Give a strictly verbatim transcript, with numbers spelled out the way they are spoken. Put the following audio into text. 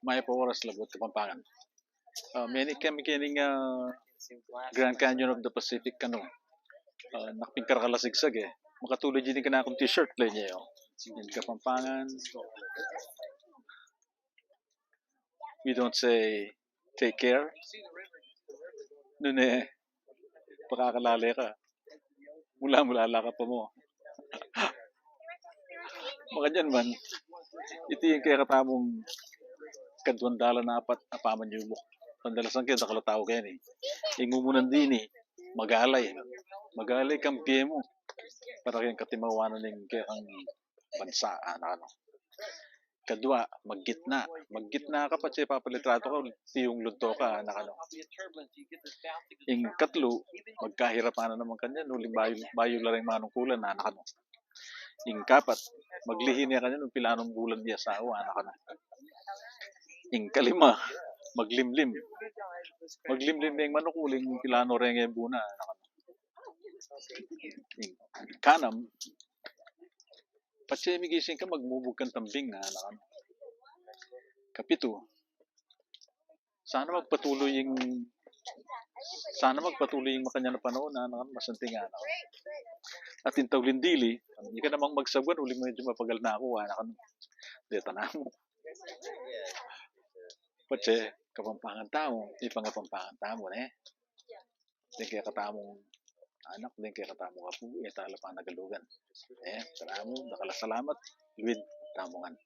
Mayap a oras, Labuad Kapampangan. Ah, menik kami kening, ah, Grand Canyon of the Pacific, ano. Ah, nakping karakal a sigsag e. Makatulid ini king kanakung t-shirt, le, nye, o. Ing Kapampangan. We don't say take care. Nune, pakakalale ka. Mula-mula la ka pa mu. Makanyan man, iti ing kekatamung kaduang dalan apat a pamanyubuk. Pandalasan ke, dakal a tau keni. Ing mumunan dini, magalay. Magalay kang bie mu. Para king katimawanan ning kekang bansa, anak, ano. Kadua, maggitna. Maggitna ka patse papalitratu ka, tiyunglud to ka, anak, ano. Ing katlu, magkahirapan na naman kanyan, uling bayu, bayu la ring manungkulan, anak, ano. Ing kapat, maglihi ne kanyan nung pilanung bulan di asawa, anak, ano. Ing kalima, maglimlim. Maglimlim ne ing manuk uling pilanu reng e buna, anak, ano. Ing kanam, patse migising ka, magmubug kang tambing, anak, ano. Kapitu, sana magpatuloy ing, sana magpatuloy ing makanyan a panaun, anak, ano, masanting, anak, ano. At ing tauling dili, ika namang magsabwan, uling medyo mapagal na aku, anak, ano. Deta namu. Patse, Kapampangan tamu, ipangapampangan tamu, ne? Deng kekatamung anak, deng kekatamung apu, e tala panagalugan. E, salamat, dakal a salamat, luid tamu ngan.